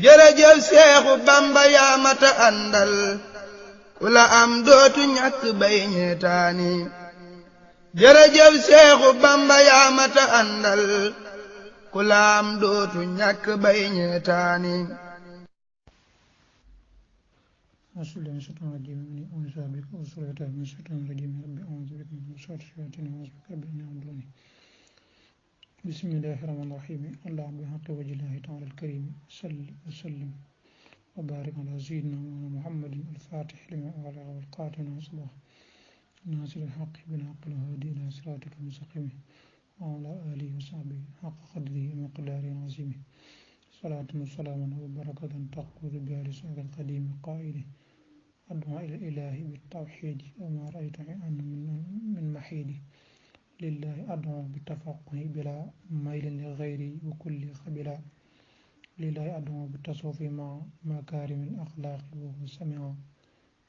jërëjëf Seexu Bamba yaa mata àndal ku la am dootu ñàkk bay ñeetaani jërëjëf Seexu Bamba yaa mata àndal ku la am dootu ñàkk bay ñeetaani أصل الشيطان الرجيم من أنثى بك وصلت من الشيطان الرجيم ربي أعوذ بك من شر الشياطين وأعوذ بك رب أن يحضرون بسم الله الرحمن الرحيم اللهم بحق وجه الله تعالى الكريم صل وسلم وبارك على سيدنا محمد الفاتح لما أغلق والقاتل صباح ناصر الحق بالحق الهادي إلى صراطك المستقيم وعلى آله وصحبه حق قدره ومقداره العظيم صلاة وسلاما وبركة تقود بها لسعد القديم قائله أدعو إلى الإله بالتوحيد وما رأيت أن من محيدي لله أدعو بالتفقه بلا ميل لغيري وكل خبلا لله أدعو بالتصوف مع مكارم الأخلاق وهو سمع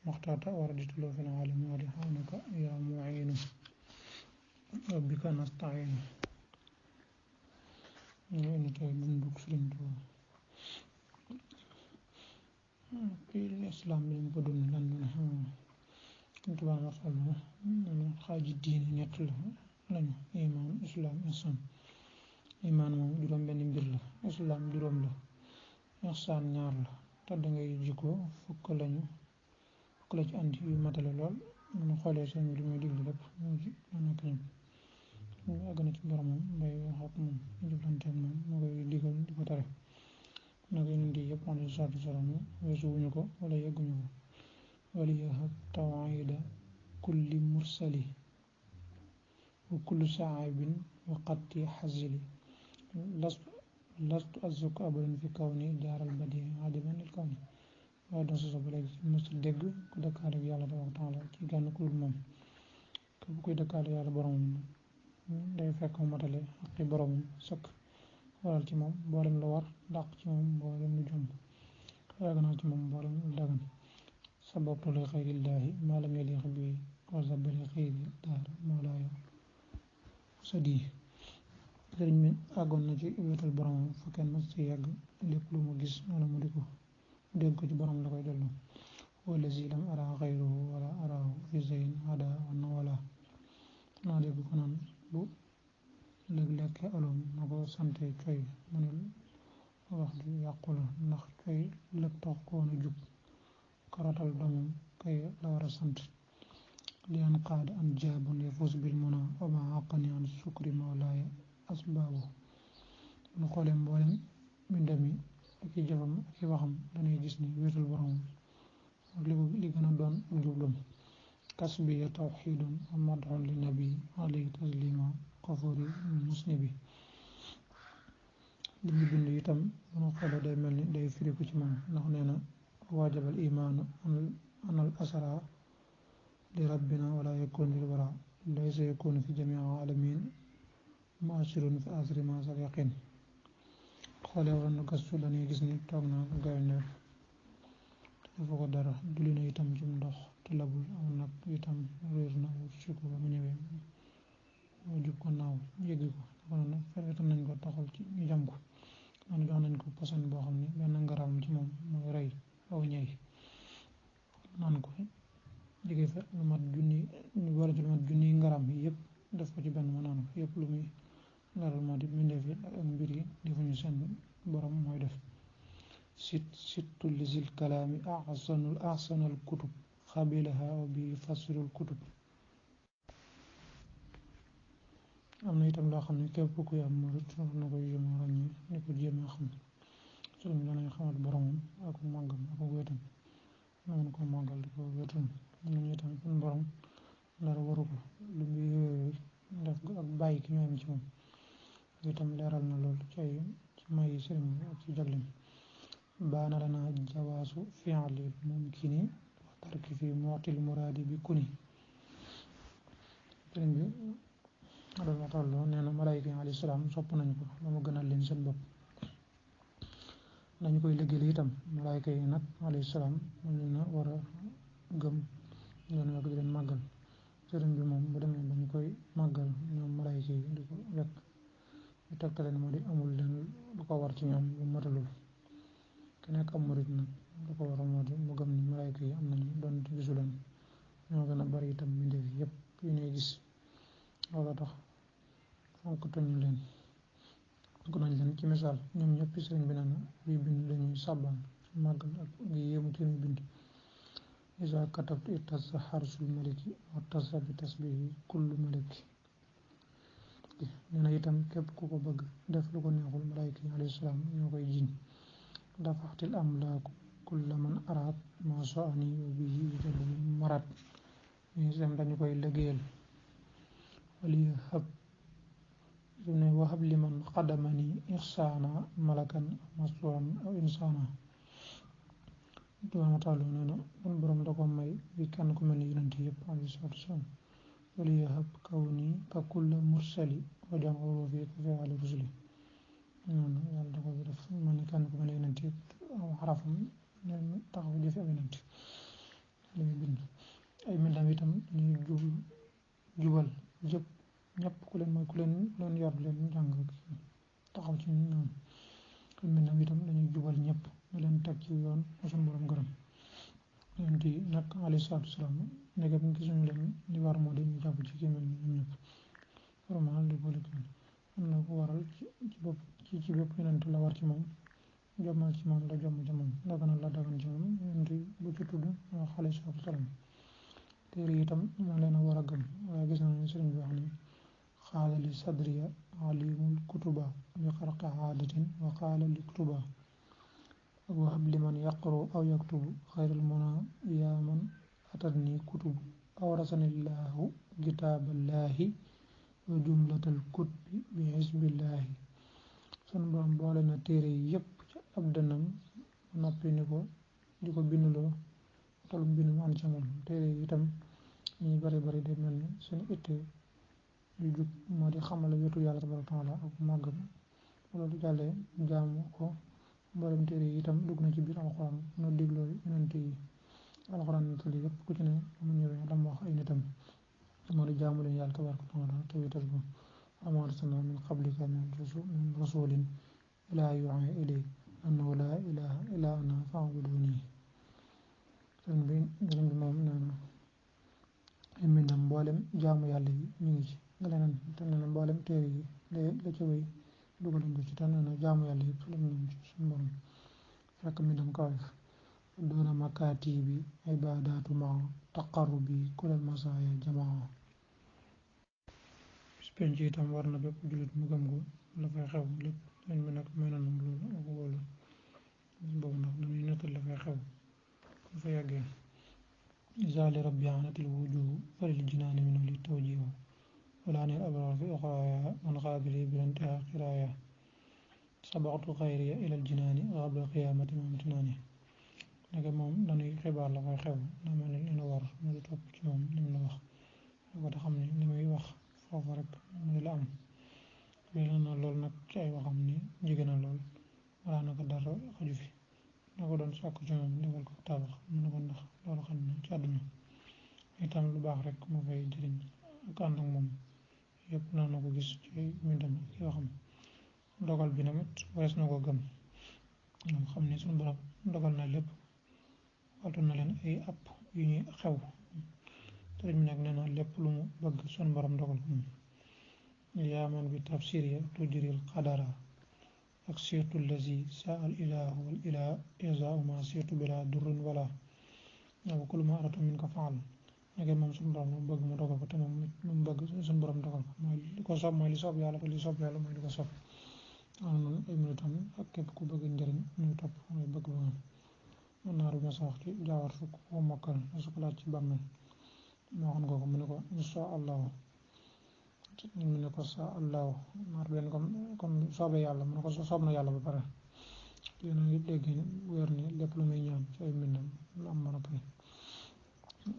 مختار وردت له في العالم ولحانك يا معين وبك نستعين الإسلام من بدون لن تبع مصلنا خاج الدين يقل لن إيمان إسلام إنسان إيمان مو جروم بن mbir la islam juróom la ihsan ñaar la te da ngay jikko fukk lañu fukk la ci andi yu matale lool ñu xoolee seen li muy diglu lépp mu ci nekk ñam ñu àgg na ci borom moom mbay wax ak moom jëflanteeg moom mu koy digal di ko tere nag yeneen di yëpp alayhi salaatu wasalaam weesu wuñu ko wala yegguñu ko وليهب توعيد كل مرسل وكل صعب وقد حزلي لست أزك أبدا في كوني دار البديع عدما للكون وهذا سبب لك مستدق كدك على يالا تبارك وتعالى كي كان كل مم كي دك على يالا برام day fekk mu matale ak borom sëkk waral ci moom mboolem la war dàq ci moom mboolem lu jom raganal ci moom mboolem lu dagan sababtu li xayrillahi ma lam yaliq bi wa zabali xayri daar moolaaya sadi sëriñ mi àggoon na ci wéetal boromam fa kenn mas ci yàgg lépp lu mu gis wala mu di ko dégg ko ci borom la koy delloo wallazi lam ara xayruhu wala arahu fi zayn hada wana wala naa dégg ko naan bu léeg-léeg aloom na ko sante coy mënul wax du yàqu la ndax coy lépp tax koon a jub karatal doomam kay la war a sant li an qaada an jaabun yafus bil muna wa ma aqani an sukri mawlaaya asbaabu nu xoolee mboolem mbindam yi ak i jëfam ak i waxam dañuy gis ni wéetal boromam ak li gën a doon ak jublam kasbiya tawxiidun wa madxun li nabi alayhi taslima xafuri musnibi li ñu bind itam bu nu xoolee day mel ni day firiku ci moom ndax nee na واجب الإيمان أن الأسرى لربنا ولا يكون للورى ليس يكون في جميع العالمين مؤثر في أثر ما سيقين xoolee waroon na gëstu dañuy gis ni toog na gaynde dafa ko dara duli na itam ci ndox te labul aw nag itam réer na wut si ko ba mu ñëwee moo jub ko naaw yëggi ko dafa noonu fereetam nañ ko taxal ci ñu jam ko noonu jox nañ ko posan boo xam ne benn ngaram ci moom mooy rey aw ñay naan ko jóge fa lu mat junni ñu boole ci lu mat junni ngaram yi yëpp def ko ci benn mu naan ko yëpp lu muy leeral moo di mbindeef yi ak mbir yi defuñu seen borom mooy def sittu lisil kalaami ahsanul kutub xabilaha wa bi fasirul kutub am na itam loo xam ne képp kuy am murit na koy jéem a ràññee ni ko jéem a xam sëriñ danañ xamat boromam ak màggam ak wéetam na mën ko màggal di ko wéetam nañu itam suñ borom dara waru ko lu muy def ak bàyyi ki ñooyam ci moom itam leeral na loolu ci ay ci may sëriñ bi ak ci jaglem baana lana jawaasu fi'li mumkini wa tarki fi mu'til muraadi bi kuni sëriñ bi doon waxtalloo nee na malaayika yi alayhi salaam sopp nañ ko la mu gënal leen seen bopp dañu koy liggéeyal itam malaayka yi nag alayhi salaam moom leen a war a gëm leen wekk di leen màggal sëriñ bi moom bu demee ba ñu koy màggal ñoom malaayka yi di ko wekk ñu tegtale ne moo di amul leen lu ko war ci ñoom lu matalul nekk am murit nag lu ko war a moo di mu gëm ni malaayka yi am nañu doon gisu leen ñoo gën a bari itam mbindeef yëpp yu ñuy gis loolu tax fonk nañ leen ci misaal ñoom ñëpp sëriñ bi nee na buy bind dañuy sàbbal màggal ak ngi yéemu ci muy bind isa katabtu ittasa xarsul maliki wa tasa bi tasbihi kullu maliki nee na itam képp ku ko bëgg def lu ko neexul malaayka yi alayhi salaam ñoo koy jiñ dafaxtil amlaaku kulla man araat ma soani wa bihi yujabu marat ñu dem dañu koy liggéeyal wali hab su ne wahab liman xadamani ixsaana malakan masuwan aw insaana subhaanahu wa taala nee na sun borom da ko may bi kenn ku mel ni yonent yëpp alayhi salaatu wasalaam wali hab kaw nii ka kulla mursali wajan xurufi ka fi ali rusuli noonu yàlla da ko def mel ni kenn ku mel ni yonent yëpp aw xarafam taxaw jëfe ab yonent li muy bind ay mbindam itam ñuy jubal jëpp ñëpp ku leen yor leen jàng taxaw ci ñoom ay mbindam itam dañuy jubal ñëpp ñu leen teg ci yoon suñu borom gërëm yonent yi nag alayhi salaatu wasalaam ndegam gisuñu leen li war moo di ñu jàpp ci kii mel ñoom ñëpp vraiment li boole am na ko waral ci bépp yonent la war ci moom jommal ci moom la jomm ci moom daganal la dagan ci moom yonent bu ci tudd wax alayhi salaatu wasalaam téere yi itam moo leen a war a gëm waaye gis nañu sëriñ bi wax ni xaala li sadriya alimul kutuba bi xarqi aadatin wa xaala li kutuba ak wahab liman yaqru aw yaktubu xayral muna yaa man atadni kutubu awrasanillahu kitaaballahi wa jumlatal kutbi bi xisbillahi sun borom boole na téere yi yëpp ci ab dënnam noppi ni ko di ko binduloo tol bind mu ànd ca moom téere yi itam ñuy bari day mel ni seen itte yu jub moo di xamale wetu yàlla tabaraka taala ak màggam loolu jàllee jaamu ko mboolem téere yi itam dugg na ci biir alxuraan no digloo yonent yi alxuraan nettali yëpp ku ci ne mu ñëwee lam wax ay nitam moo di jaamu leen yàlla tabaraka taala te wéetal ko amaa arsalnaa min qablika min rasulin ilaa yuuhaa ilayhi annahu laa ilaaha illaa ana fa'buduuni sëriñ bi moom nee na ay mbindam mboolem jaamu yàlla yi ñu ngi ci nga leneen te nee na mboolem téere yi la ca wéy dugaluñ ko ci te nee na jaamu yàlla yëpp lam nañ ci suñu borom fekk mbindam kawef doona makaati bi ibaadaatu ma taqarrubi kulal masaaya jamaa bis penc itam war na bépp jullit mu gëm ko la fay xew lépp sëñ bi nag may nañu loolu ak wóolu boobu nag dañuy nettal la fay xew ku fa yàggee zaali rabbi anatil wujuhu falil jinaani minu li tawjihu wala nil abrar fi uxraaya man xaabili bilantiha xiraaya sabaxtu xayriya ilal jinaani xabla qiyaamati mamtinaani naka moom dañuy xibaar la fay xew daa mel ni ina war mu di topp ci moom lim la wax lu ko tax xam ne li muy wax foofu rek mu di la am léegi na loolu nag ci ay waxam ni jigéen na lool wala naka dara xaju fi na ko doon sàkku ci moom defal ko tabax mu ne ko ndax loolu xam na ci àdduna itam lu baax rek moo fay jëriñ ak ànd ak moom yëpp naa na ko gis ci mbindam ak yoo xam dogal bi namit warees na ko gëm moom xam ne suñu borom dogal na lépp waxtu na leen ay app yu ñuy xew te mi nag nee na lépp lu mu bëgg suñu borom dogal ko moom yaa man bi tafsir ya tujril qadara ak sirtu lazi saa al ilahu wal ilah isaau ma sirtu bila durrin wala wa kullu ma aratu min ko faal neke moom suñu borom lu mu bëgg mu dogal ko te moom lu mu bëgg suñu borom dogal ko mooy li ko soob mooy li soob yàlla te li soob yàlla mooy li ko soob am noonu ay militam ak képp ku bëgg njëriñ ñuy topp mooy bëgg bëggam mën naa ruña sa wax ci jaawar fukk ko mokkal su ko laaj ci bàmmeel moo xam nga ko mu ne ko insha allahu mu ne ko sa allahu naar benn comme soobee yàlla mu ne ko soob na yàlla ba pare yéen a ngi dégg weer ni lépp lu muy ñaan ci ay mbindam lu am ba noppi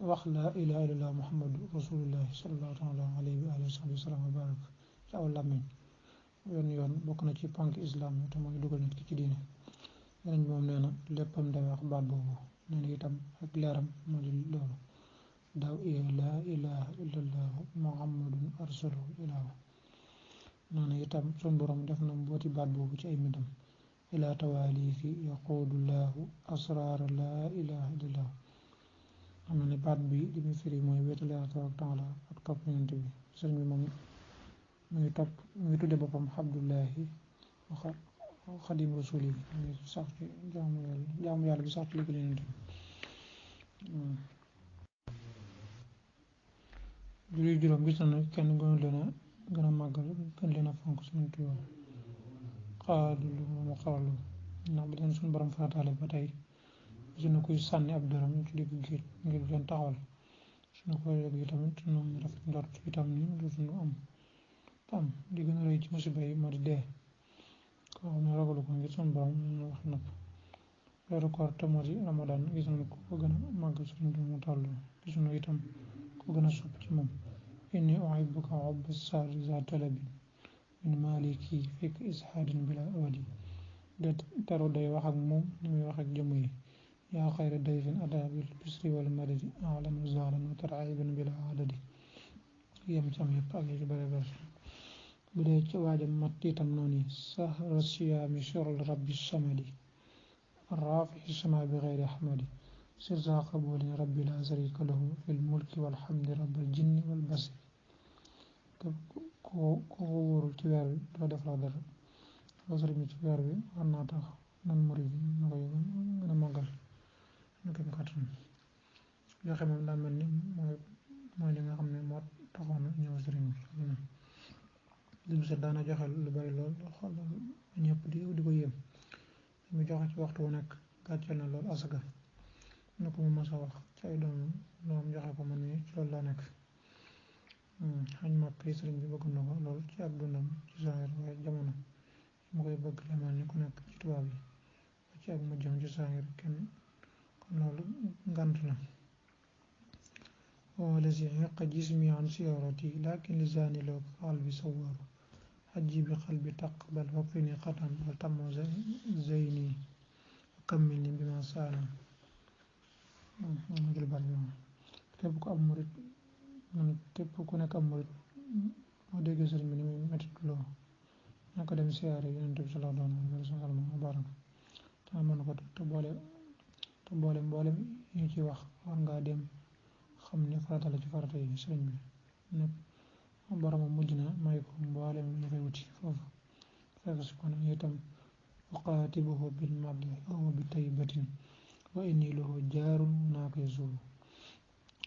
wax laa ilaha illallah muhammadu rasulullahi sallallahu taala alayhi wa alihi wa sallam wa barak ci aw làmmiñ yoon bokk na ci ponk islam te mooy dugal nit ki ci diine yeneen bi moom nee na léppam day wax baat boobu nee na itam ak leeram moo di loolu daaw laa ilaha illallah muhammadun arsalahu ilahu nee na itam sun borom def na mbooti baat boobu ci ay mbindam ila tawalifi yaqudullahu asrara la ilaha illallah. xam na ne baat bi li muy firi mooy wéetal Yàlla tabaaraka wa taala ak topp yonent bi. sëriñ bi moom mu ngi tudde boppam Abdullahi xadim rasuli yi mu ngi sax ci jaamu yàlla bi sax ci liggéey yonent bi. julli juróom gis na kenn gënu leen a gën a màggal gën leen a fonk suñu Tuubaa xaadulu mu xaralu ndax bi leen suñu borom farataale ba tey suñu kuy sànni ab dërëm ci digg géej ngir leen taxawal suñu xoolee yi tamit noonu rafet njort itam ni dootuñu am di gën a rëy ci musiba yi moo di dee koo xam ne ragalu ko ngir suñu borom ñu wax nag weeru koor te moo di ramadan gis nañu ko gën a màggal suñu bi mu toll gis nañu itam ko gën a sopp ci moom inni uhibbuka hubba saari za talabin min maliki fekk ishaadin bila awadi de taru day wax ak moom ni muy wax ak jëmm yi yaa xayra dayfin ataa bil bisri wal madadi ahlan wa sahlan wa tarhiban bila adadi yem ci am yëpp ak yi ci bare bare bu dee ci waajam mat itam noonu sahra siyaami shurul rabbi samadi raafi sama bi xayri ahmadi sirta qabulin rabbi la sharika lahu fil mulki walhamdi rabbal jinni wal basri ko wóorul ci weer bi doo def la dara loo sëriñ bi ci weer bi war naa tax nan murid yi na koy gën a màggal na kem kàttan joxe moom daa mel ni mooy li nga xam ne moo taxoon ñëw sëriñ bi li set daana joxe lu bari lool xool ñëpp di ko yéem mu joxe ci waxtu wu nekk gàcceel na lool asaka na ko mu mas a wax ci ay doom joxe ko man ni ci loolu laa nekk xañ màkk yi sëriñ bi bëgg na ko lool ci ak dundam ci saahir waaye jamono mu koy bëgg la mel ni ku nekk ci tubaab yi ci ak mujjam ci saahir kenn kon loolu ngant na walazi xeqa jismi an siyarati lakin lisaani loo qalbi sawaaru xajji bi qalbi taqbal waqfini xatan wal tammo zeyni kammil ni bi ma saana jël bar bi képp ku am murit képp ku nekk am murit moo déggee sëriñ bi ni muy métit loo na ko dem siyaare yonent bi sallallahu alayhi wa sallam barak te mën ko te boole mboolem ñu ci wax war ngaa dem xam ne farata la ci farata yi sëriñ bi nag boromam mujj na may ko mboolem ñu koy wuti foofu fekk si ko nag itam waqaatibuhu bil madhi aw bi taybatin wa inni lahu jaarun naa koy suuru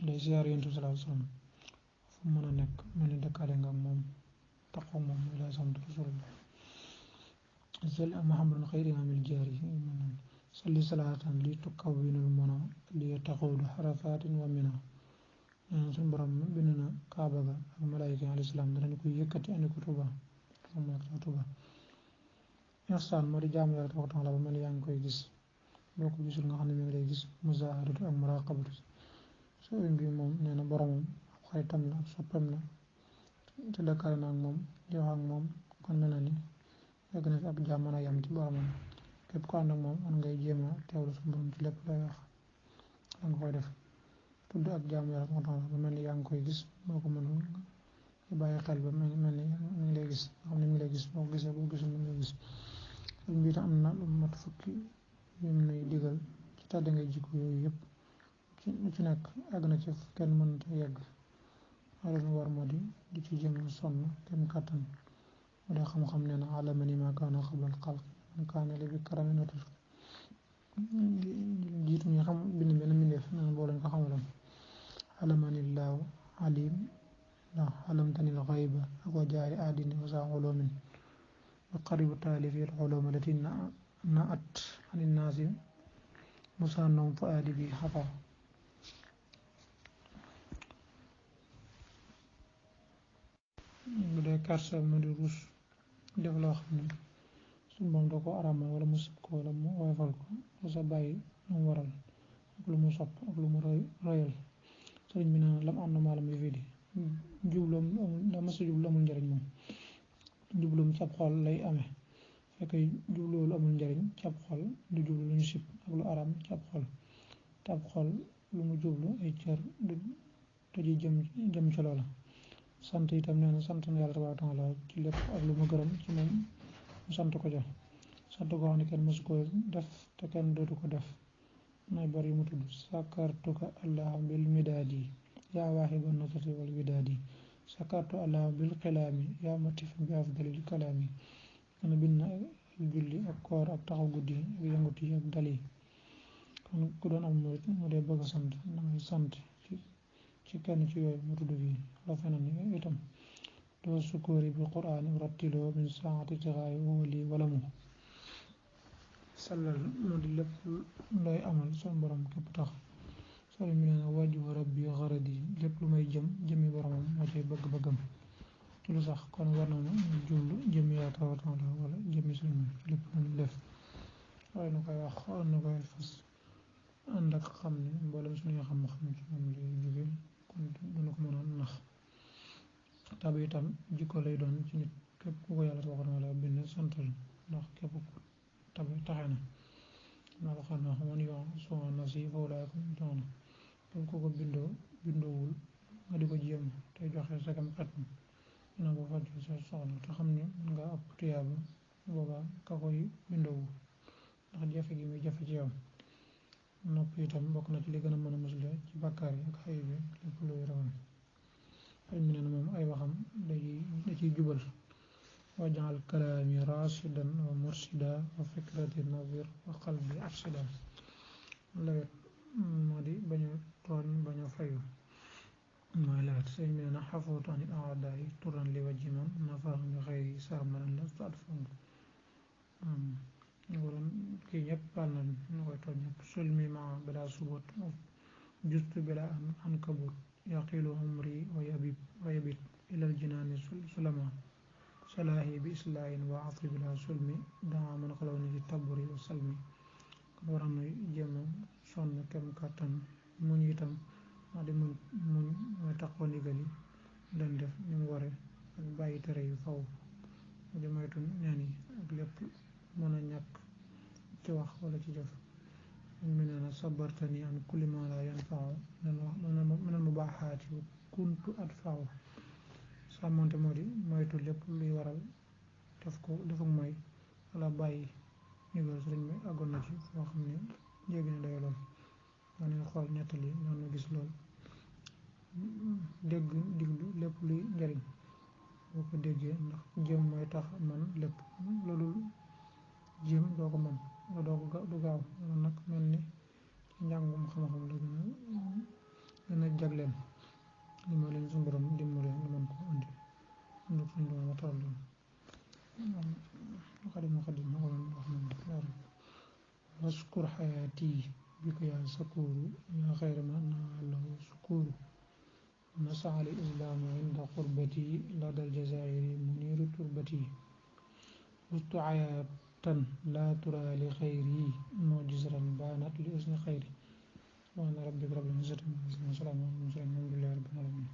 day siyaar yonent bi sallallahu alayhi wa sallam fu mën a nekk mel ni dëkkaale nga moom taxaw moom muy laa sant rasulullah sal muhammadun xayri amil jaari salli salaatan li tukawwinul muna li taxuudu xarafatin wa mina suñu borom bind na kaaba ga ak malaayika alayhi salaam danañ koy yëkkati andi ko Tuuba ihsaan moo di jaamu yàlla tabaaraka wa taala ba mel yaa ngi koy gis boo ko gisul nga xam ne mi ngi lay gis muzaahadatu ak muraqabatu sëriñ bi moom nee na boromam ab xaritam la ab soppam la te dëkkaale na ak moom di wax ak moom kon mel na ni fekk na fi ab jaam mën a yam ci boromam képp ko ànd ak moom man ngay jéem a teewlu suñu borom ci lépp lay wax da nga koy def tudd ak jaamu yàlla moo tax ba mel ni yaa ngi koy gis boo ko mënul nga bàyyi xel ba mel ni mi ngi lay gis nga xam ne mi ngi lay gis boo ko gisee boo gisul mi ngi lay gis sëñ bi tam am na lu mat fukki yu mu nuy digal ci tàdda ngay jikko yooyu yëpp ci nekk àgg na ci kenn mënta yegg loolu war moo di ci jéem a sonn kenn kàttan mu dee xam-xam nee na alamani ma kaana xablal xalq man kaana li bi karami notul jiitu ñu xam bind benn mbindeef naan boo lañ ko xamaloon alamanillahu alim ndax alamtanil xayba ak wa jaari aadini wa saa xulumin wa qaribu taalifi al xulum alati na at ani naasi musa noom fa aadi bi xafa bu dee karsa mu di rus def loo xam ne suñu borom da ko aramal wala mu sib ko wala mu woyofal ko lu sa bàyyi lu mu waral ak lu mu sopp ak lu mu royal sëriñ bi naan lam am na maalam yu fii di jubloom amul da masa jublu amul njëriñ moom jubloom ci ab xol lay amee fekk jubloolu amul njëriñ ci ab xol du jublu lu ñu sib ak lu aram ci ab xol te ab xol lu mu jublu ay cër du ji jëm ci loola sant itam nee na sant na yàlla tabaaraka wa taala ci lépp ak lu mu gërëm ci moom mu sant ko jox sant goo xam ne kenn mësu ko def te kenn dootu ko def nay bari mu tudd sakartuka allah bil midaadi yaa waaxiba nasati wal widaadi sakartu allah bil xilaami yaa matifan bi afdalil kalaami kana bind na julli ak koor ak taxaw guddi ak yëngut yi ak dal yi kon ku doon am murit mu dee bëgg sant dangay sant ci kenn ci yooyu mu tudd fii la feneen ni itam doo sukóori bi qur'aani rattiloo min saati tixaayi wali wala mu sellal moo di lépp looy amal son borom képp tax soli mi nee na wàjju rabbi xaradi lépp lu may jëmmi boromam moo cay bëgg-bëggam ci lu sax kon war na jublu jëmmi yaa tawatan la wala jëmmi suñu lépp lu ñu def waaye na koy wax war na koy fas ànd ak xam ne mboolem suñuy xam-xam ci moom lay jóge kon duna ko mën a nax tab itam jikko lay doon ci nit képp ku ko yàlla waxoon wala bind santal ndax képp ku tabe taxe na naa ko xam ne xamoon yoon suma nas yi foofu laay ko jox na képp ku ko bindoowul nga di ko jéem te joxe sagam xet mi dina ko faj sa soxla te xam ne mën nga ëpp tuyaaba boobaa ka koy bindoowul ndax jafe gi muy jafe ci yow nopp itam bokk na ci li gën a mën a musle ci bàkkaar yi ak xëy bi lépp luy rawan xëy mi ne na moom ay waxam da ciy jubal wajaal kalaami rasidan wa mursida wa fikrati nawir wa qalbi arsida lawet moo di bañu tooñ bañu fayu mooy lawet sëñ mi ne na xafootu anil aadaay turan li wajhi man nafax bi xëyri sarmanan la su at fond ñu waroon kii ñëpp baal na ñu koy tooñ ñëpp sulmi ma bila subut justu bila an kabut yaqilu umri wa yabit ilal jinaani sulama salaahi bi islaahin wa afi bila sulmi dama man xalaw ni ci taburi wa salmi kon waroon na jéem a sonn kem kàttan muñ itam wax di muñ mooy taxaw ndigal yi dañ def ni mu ware ak bàyyi tere yu faw mu di moytu neen yi ak lépp mën a ñàkk ci wax wala ci jëf mi nee na sabartani an kulli ma la yanfa'u minal mubaahaati wa kuntu adfa'u sàmmante moo di moytu lépp luy waral def ak mooy wala bàyyi ndigal sëriñ bi àggoon na ci foo xam ne jéggi na day lool nga ne xool nettali noonu gis lool diglu lépp luy njariñ boo ko déggee ndax jéem mooy tax man lépp loolu jéem doo ko mën du gaaw loolu nag mel ni ci njàngum xam-xam la gën a jagleen li ma leen suñu borom dimbale nga mën ko andi ndox suñu doon ma toll xadim xooloon wax na leer waskur xayaati bi ko yaa sakuru yaa xayra ma naalahu sukuru nasaa li islaamu inda xurbati la dal jazairi muniru turbati wustu ayaatan laa tura li xayri mujizran baanat li usni xayri subhaana rabbika rabbil izzati amma yasifuun wa salaamun alal mursaliin walhamdulillaahi rabbil aalamiin.